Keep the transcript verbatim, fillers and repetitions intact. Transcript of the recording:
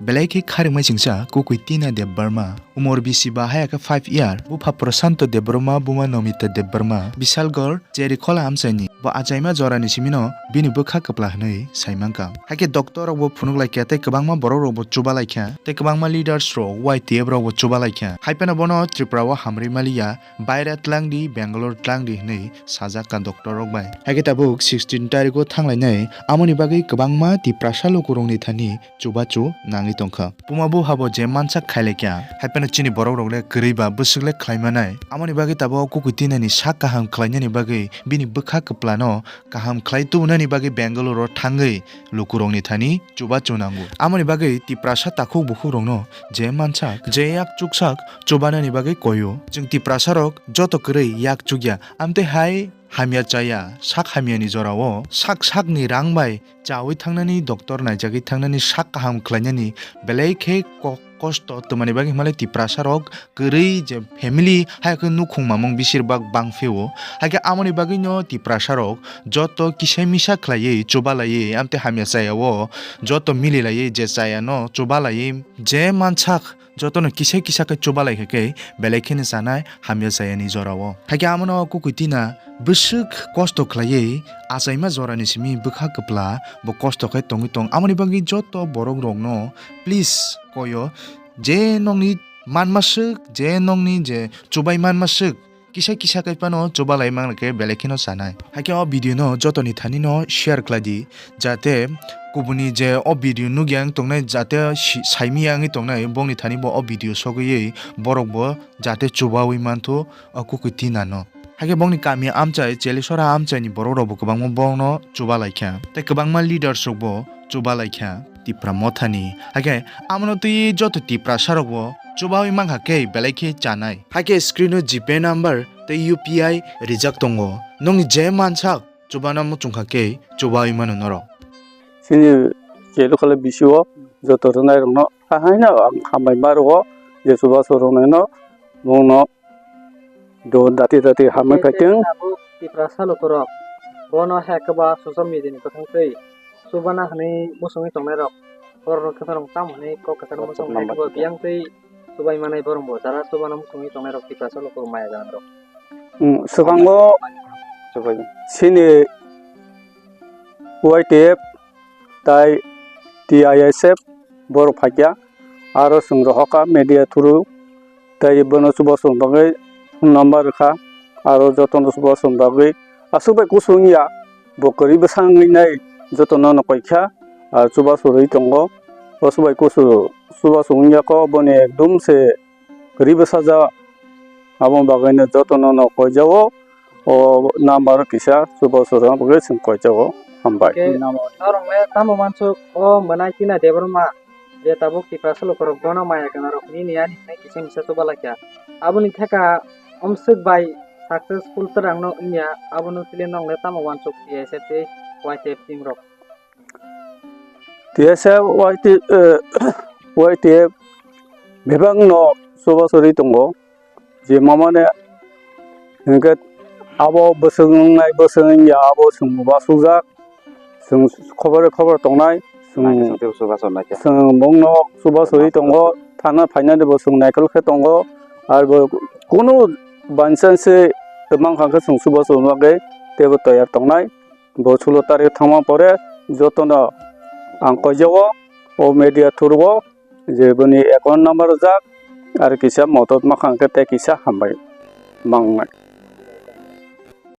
Belai khe kharikmai chingsa Kukui Tina Debbarma, umor bisi ba haya khe five year, bupha Prashanto Debbarma, buma Nomita Debbarma, Bishalgarh, Cherikhola amchaini. Bo achaima jorani simino bini bwkha kwpla hwnwi sai mankha. Haikhe doctor rokbo phunuk laikha tei kwbangma borok rokbo chuba laikha tei kwbangma leaders rok Y T F rokbo chuba laikha. Haiphano bono Tripura o hamrwi maliya, baira twlangdi, Bangalore twlangdi hwnwi sajak kha doctor rok bai. Haikhe tabuk sixteen tarikh o thanglainai, amoni bagwi kwbangma Tiprasa lukurokni thani chubachu nangwi tongkha. Puma buphabo je mansak khailaikha, haiphano chini borok rokle kwrwi ba bwswk le khlaimanai. Amoni bagwi tabuk Kukui Tinani sak kaham khlainani bagwi bini bwkha kwplano kaham khlai tubunani bagwi Bangalore o thangwi lukurokni thani chubachu nango. Amoni bagwi Tiprasa takhuk bukhukrokno je mansak, je yak chuksak chubanani bagwi koyo. Chwng Tiprasa rok joto kwrwi yak chukya, amtwi hai hamya chaya, sak hamyani jorao sak sakni rang bai chaui thangnani, doctor naijagwi thangnani, sak kaham khlainani belai khe ko-, kosto twmani bagwi hwnmale Tiprasa rok kwrwi je family hai khe nukhung mamung bisir bak bang phio. Hai khe amoni bagwino Tiprasa rok joto kisa misa khlaiwi chuba laiwi amtwi hamya chaya o joto mili laiwi je chaya no chuba laiwi je mansak jotono kisa kisa khe chuba lai khe khe belai kheno chanai hamya chayani jorao. Hai khe amono Kukui Tina bwswk kosto khlaiwi achaima jorani simi bwkha kwpla bo kosto khe tongwi tong. Amoni bagwi joto borok rokno please koyo je nokni manma swk, je nokni je chubai manma swk, kisa kisa khe phano chuba lai mang khe belai kheno chanai. Hai khe o video no jotoni thani no share khlai di, jate kubuni je o video nugya wng tongnai, jate si-, saimiya wngwi tongnai, bongni thani bo o video sogwi borok bo jate chubawi manthu o Kukui Tina no. Hai khe bongni kami amchai, Chelisora amchaini borok rok bo kwbangma bongno chuba laikha, tei kwbangma leaders rok bo chuba laikha Tipra Mothani. Hai khe amono twi joto Tiprasa rok bo chubawi mankha khe belai khe chanai. Hai khe screen o G Pay number tei U P I rijak tongo. Nokni je mansak chubana muchungkha khe chubawi mano norok. Chini Cherikhola B C O joto rwnairokno haino ang hambai ma rwo je chubachu rwnaino bongno do dati dati hamwi phai tong. Tabuk Tiprasa lukurok bono hai khe ba social media ni kwthang twi chubana hwnwi muchungwi tongnairok borok rok khe phano tamo hwnwi kok kwcharo muchung hai khe bo biyang twi chubai manai borok bo jara chubana muchungwi tongnairok Tiprasa lukurok maya ganangrok. Swkango chini Y T F tai T I S F borok phaikya, aro chwng rohorkha media through tei bono chubachu bagwi phone number rwkha, aro jotono chubachu bagwi aswk bai kusu wngya, bo kwrwi bwsa wngwi nai jotono no koikha, ah, chubachu rwi tongo, o chubai kusu chubachu wngya kho boni ekdum se kwrwi bwsajak, aboni bagwino jotono no koijao. O number kisa chubachu rwna bagwi chwng koijao. Hambai. Norok le tamo wansuk o Mwnaithina Debbarma je tabuk Tiprasa lukurok bono maya gwnarok nini ani hwnwi kisa misa chuba laikha. Aboni theka omswk bai successful twrangno wngya, abono chwle nokle tamo wansuk T S F tei Y T F team rok. T S F Y T, eh, Y T F bebakno chubachu rwi tongo. Je mamane hwnkhe abo bwswk wngnai, bwswk wngya, abo chwng uasukjak, chwng khobor khobor tongnai, chwng, chwng bongno chubachu rwi tongo, thana phainani bo chwng naikolkhe tongo, arbo kunu banchance mankha khe chwng chubachu bagwi teibo toyar tongnai. Bo sulo tarik thangma pore jotono ang koijao o media through o je boni account number rijak, ar kisa modot mankha khe tei kisa hambai mangnai.